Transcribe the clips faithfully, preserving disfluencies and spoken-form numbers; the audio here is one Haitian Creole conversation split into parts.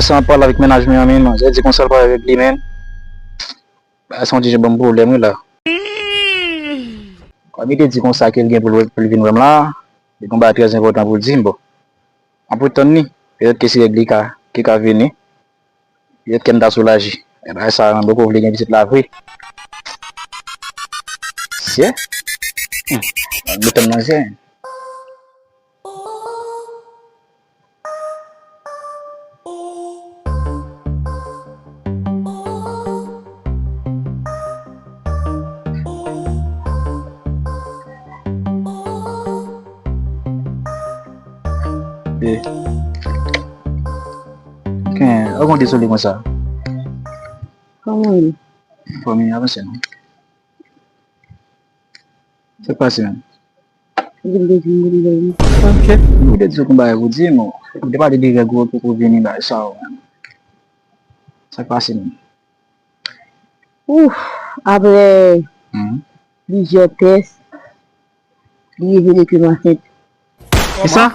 Sa an pale avèk mennaj mwen an, men manzè di konsa l pale avèk li, men. Bagay sa yon ti jan ban m pwoblèm, wi, la. Kòm li te di konsa ke l gen pou l, pou l vin wè m la, li gen yon bagay trè enpòtan pou l di m, bon. An pou tann li, petèt ke se règ li ka, ki ka vini, petèt kè m ta soulaje. E bagay sa, mwen poko vle gen pitit la vre. Sye? Hmm. Ban m tann manzè. Eh. Ken, ou konn dezole konsa? Kòman w ye? Fòm li avanse non. Sa k pase menm? Ou te di m pou li bay li. Ok. Ou te di w konn bagay pou di m. Ou te pale de règ ou pou vini bay sa w menm. Sa k pase menm? Ouf, apre plizyè tès, li revele ke m ansent. Kisa?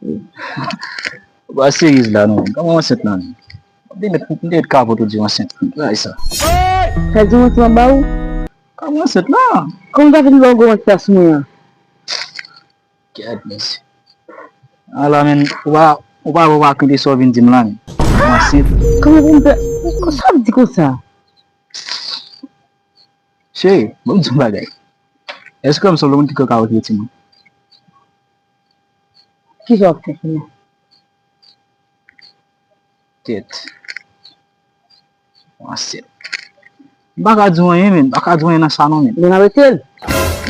Ou pa serye la non. Kòman w ansent la menm? M te met, m te met kapot ou di w ansent. Bagay sa. Sa di w ansent ba ou? Kòman w ansent la? Kòman w ta vin ba w gwo ansent sou mwen an? Kèt mesye. Ala menm, ou pa, ou pa, ou pa kite sa w vin di m la menm. Ou ansent. Kòman pou m fè? Sa w di konsa? Cheri, ban m di w yon bagay. Èske w sanble yon moun ki ka retire timoun? Kisa w ap fè kounye a? Tèt. Ansent. M pa ka di w anyen, menm. M pa ka di w anyen nan sa non, menm. Bon, n ap rete l.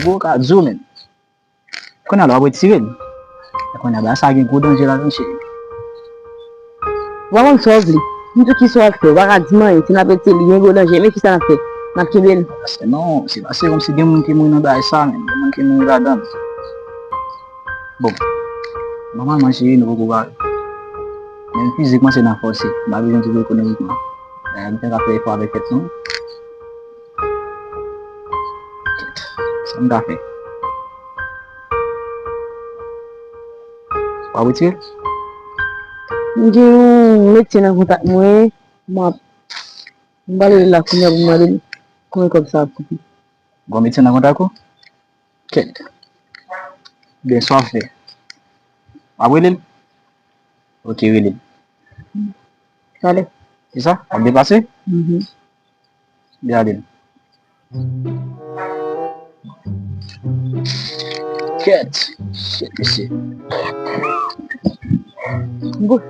Bon, w ka di w, menm. Kounye a la, w ap retire l. Kounye a, bagay sa gen gwo danje ladan, cheri. Ou pa konn sa w vle. M di w kisa w ap fè. Ou pa ka di m anyen. Si n ap rete l, li gen gwo danje. Men kisa n ap fè? N ap kenbe l. Paske non, se pa, se kòmsi gen moun ki mouri nan bagay sa, menm. Gen moun ki mouri ladan l. Bon, nòmalman, cheri, nou poko pare. Men fizikman, se nan fòse. M pa bezwen di w ekonomikman. Dayè, m te ka fè efò avèk tèt nou. Kèt, sa m ta fè? W ap retire l? M gen yon medsen nan kontak mwen, m ap, m pral rele l la kounye a pou m mande l konbyen kòb sa ap koute. Gon medsen nan kontak ou? Kèt. Byen, sa w ap fè? W ap rele l? Ok, rele l. Talè. Kisa? W ap deplase? Mhm. Byen, ale l. Kèt. Shit, mesye. Bon.